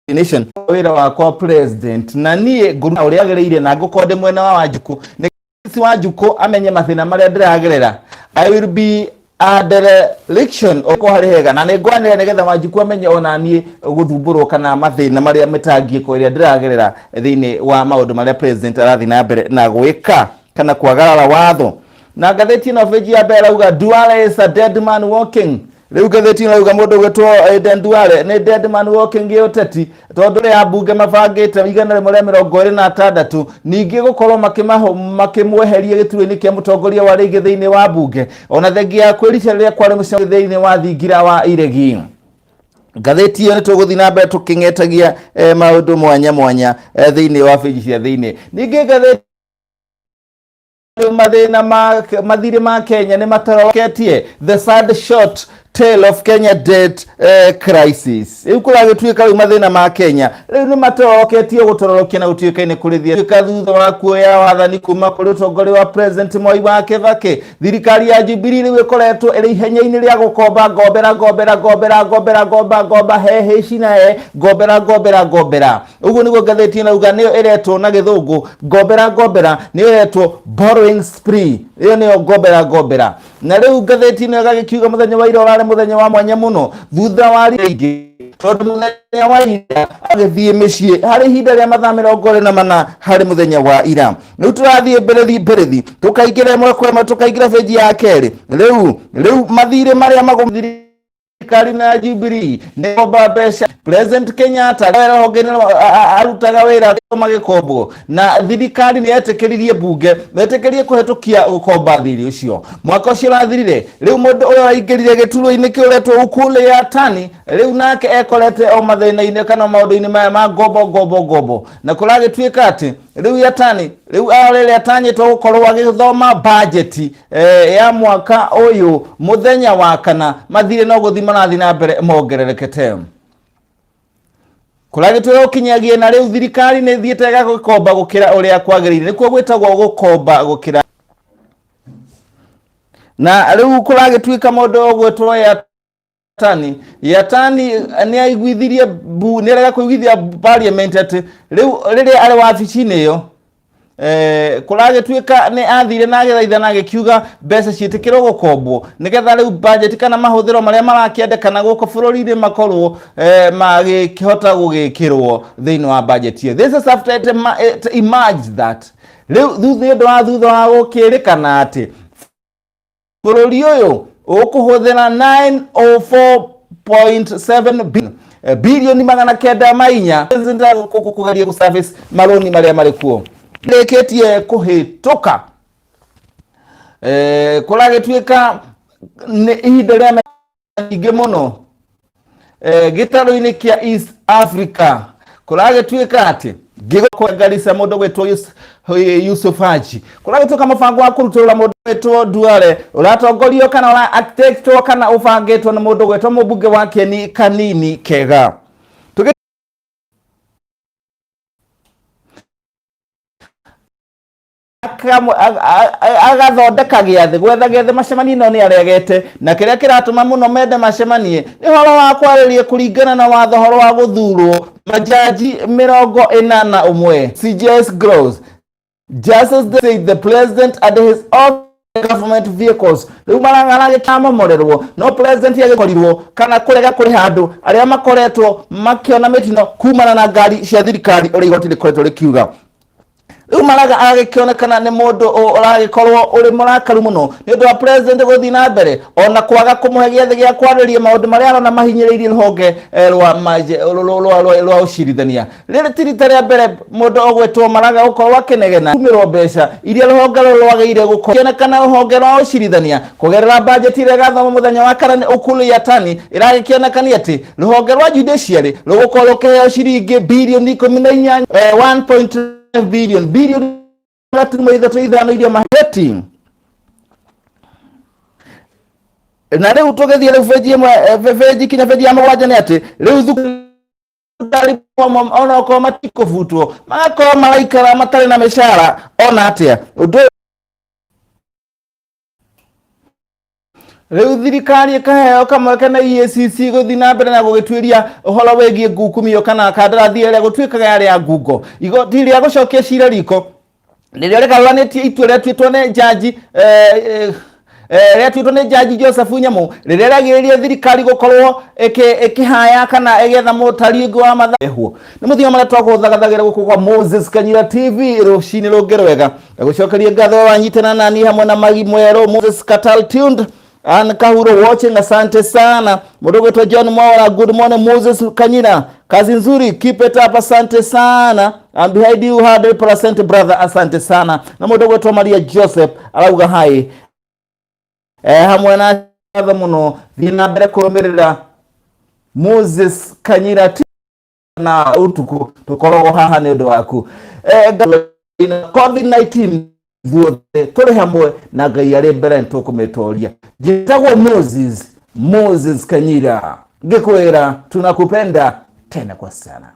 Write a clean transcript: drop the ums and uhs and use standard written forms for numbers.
Nation wĩra wakwa president na niĩ ngũruta ũrĩa agĩrĩire na ngũkorwo ndĩ mwena wa Wanjikũ nĩ si Wanjikũ amenye mathĩna marĩa ndĩragerera. I will be a dereliction oko harĩ hega na nĩ ngwanĩra nĩgetha Wanjikũ amenye ona niĩ gũthumbũrwo kana mathĩna marĩa mĩtangĩko ĩrĩa ndĩragerera thĩinĩ wa maũndũ marĩa president arathiĩ na mbere na gwĩka kana kwagarara watho. Na ngathĩti ĩno benji ya mbere ĩrauga Duale is a dead man walking. Rĩu ngathĩti ĩno ĩrauga mũndũ ũgwĩtwo Aden Duale nĩ dead man walking gĩũteti tondũ rĩa ambunge mabangĩte 126 ningĩ gũkorwo makĩmweheria gĩturwa-inĩ kĩa mũtongoria wa rĩngĩ thĩinĩ wa mbunge ona thengia ya kwĩrica rĩrĩa kwarĩ mũcemanio thĩinĩ wa thingira wa iregi. Ngathĩti ĩyo nĩ tũgũthiĩ na mbere tũkĩng'etagia maũndũ mwanya mwanya thĩinĩ wa benji cia thĩinĩ. Ningĩ ngathĩti mathĩna ma mathirĩ ma Kenya nĩ matoroketie, the sad short tale of Kenya debt crisis. Rĩu kũragĩtuĩka rĩu mathĩna ma Kenya rĩu nĩ matoroketie gũtororokia na gũtuĩka nĩ kũrĩthia tuĩka thutha wa kuoya wathani kuma kũrĩ ũtongoria wa President Mwai wa Kibaki. Thirikari ya Jubilee rĩu ĩkoretwo ĩrĩ ihenya-inĩ rĩa gũkomba ngombera ngombera ngombera ngombera ngomba ngomba he hĩci na he ngombera ngombera ngombera. Ũguo nĩguo ngathĩti ĩno nĩyo ĩretwo na gĩthũngũ ngombera ngombera, nĩyo ĩretwo borrowing spree, ĩyo nĩyo ngombera ngombera. Na rĩu ngathĩti ĩno ĩgagĩkiuga mũthenya wa ira ũrarĩ mũthenya wa mwanya mũno thutha wa rĩngĩ tondũ mũthenya wa ira agĩthiĩ mĩciĩ harĩ ihinda rĩa mathaa 24 harĩ mũthenya wa ira. Rĩu tũrathiĩ mbĩrĩthi mbĩrĩthi tũkaingĩra ĩmwe kwa ĩmwe tũkaingĩra benji ya kerĩ. Rĩu mathirĩ marĩa magũthirĩ thirikari na Jubilee nĩ komba mbeca. President Kenyatta wĩra honge-inĩ arutaga wĩra magĩkombwo na thirikari nĩ yetĩkĩririe mbunge metĩkĩrie kũhetũkia gũkomba thirĩ ũcio mwaka ũcio ũrathirire. Rĩu mũndũ ũyũ araingĩrire gĩturwa-inĩ kĩu ũretwo Ukur Yatani rĩu nake ekorete o mathĩna-inĩ kana maũndũ-inĩ maya ma ngombo ngombo ngombo, na kũragĩtuĩka atĩ rĩu Yatani rĩu rĩrĩa atanyĩtwo gũkorwo agĩthoma bajeti ya mwaka ũyũ mũthenya wa kana mathirĩ no gũthiĩ marathiĩ na mbere mongererekete. Kũragĩtuĩka gũkinyagia na rĩu thirikari nĩ ĩthiĩte ĩgagĩkomba gũkĩra ũrĩa kwagĩrĩire, nĩkuo gwĩtagwo gũkomba gũkĩra. Na rĩu kũragĩtuĩka mũndũ ũgwĩtwo Yatani Yatani nĩ aiguithirie nĩ arega kũiguithia parliament atĩ rĩu rĩrĩa arĩ wabici-inĩ ĩyo kũragĩtuĩka nĩ athire na agĩthaitha na agĩkiuga mbeca ciĩtĩkĩrwo gũkombwo nĩgetha rĩu budget kana mahũthĩro marĩa marakĩendekana gũkũ bũrũri-inĩ makorwo magĩkĩhota gũgĩkĩrwo thĩinĩ wa budget ĩyo. This is after it emerged that rĩu thutha ũndũ wa thutha wa gũkĩrĩkana atĩ bũrũri ũyũ ũkũhũthĩra 904.7 bilioni 904 kũgeria gũ service marũni marĩa marĩ kuo rĩkĩtie kũhĩtũka. Kũragĩtuĩka nĩ ihinda rĩa nyingĩ mũno gĩtarũ-inĩ kĩa East Africa. Kũragĩtuĩka atĩ ngĩgwa Garissa mũndũ gwĩtwo Yusuf Haji, kũragĩtuĩka mũbango wa kũrutũrũra mũndũ gwĩtwo Duale ũratongorio kana ũra architectwo kana ũbangĩtwo nĩ mũndũ gwĩtwo mũmbunge wa Kieni Kanini Kega. Agathondeka gĩathĩ gwetha gĩathĩ macemanie no nĩ aregete, na kĩrĩa kĩratũma mũno mende macemanie nĩ ũhoro wa kwarĩria kũringana na watho ũhoro wa gũthurwo majaji 41. CJS grows just as they say the president and his own government vehicles rĩu maragĩkamomorerwo no president agĩkorirwo kana kũrega kũrĩha andũ arĩa makoretwo makĩona mĩtino kumana na ngari cia thirikari ũrĩa igoti rĩkoretwo rĩkiuga. Rĩu Maraga agĩkĩonekana nĩ mũndũ ũragĩkorwo ũrĩ mũrakaru mũno nĩ ũndũ wa president gũthiĩ na mbere ona kwaga kũmũhe gĩathĩ gĩa kwarĩria maũndũ marĩa arona mahinyĩrĩirie rũhonge rwa ũcirithania. Rĩrĩ ti rita rĩa mbere mũndũ ũgwĩtwo Maraga gũkorwo akĩnegena kumĩrwo mbeca iria rũhonge rũrũ rwagĩrĩire gũkorwo kĩonekana rũhonge rwa ũcirithania kũgerera bajeti ĩrĩa ĩgathomwo mũthenya wa kana nĩ Ukur Yatani ĩragĩkĩonekania atĩ rũhonge rwa judiciary rũgũkorwo rũkĩheo ciringi bilioni 18, 1.5 billion, bilioni gaturumo ithatũ ithano iria maheti. Na rĩu tũgĩthiĩ rĩu benji ĩmwe, benji kinya benji ya mũgwanja nĩ atĩ rĩu thukuru onokorwo matikũbutwo magakorwo maraikara matarĩ na mĩcara ona atĩa. Ũndũ Rĩu thirikari ĩkaheo kamweke na EACC gũthiĩ na mbere na gũgĩtuĩria ũhoro wĩgiĩ ngukumio kana kandarathi ĩrĩa gũtuĩkaga yarĩ ya ngungo. Igoti rĩa gũcokia cira riko rĩrĩa rĩgarũranĩtie itua rĩatuĩtwo nĩ jaji rĩatuĩtwo nĩ jaji Joseph Nyamu rĩrĩa rĩagĩrĩrie thirikari gũkorwo ĩkĩhaya kana ĩgĩetha mũtari ũngĩ wa mathabu. Nĩ mũthenya marĩa twagũthagathagĩra gũkũ kwa Moses Kanyira TV rũcinĩ rũngĩ rwega. Gũcokeria ngatho wanyitana nani hamwe na Magi Mwerũ Moses Katal tuned Ann Kahuro watching, asante sana. Mũndũ gwĩtwo John Mwaura, good morning Moses Kanyira, kazi nzuri, keep it up, asante sana. I'm behind you 100% brother, asante sana. Na mũndũ gwĩtwo Maria Joseph arauga hi hamwe na ngatho mũno, thiĩ na mbere kũrũmĩrĩra Moses Kanyira na ũtukũ tũkoragwo haha nĩ ũndũ waku. COVID-19 ithuothe tũrĩ hamwe na Ngai arĩ mbere nĩtũkũmĩtoria. Njĩtagwo Moses Kanyira, ngĩkwĩra tunakupenda tena kwa sana.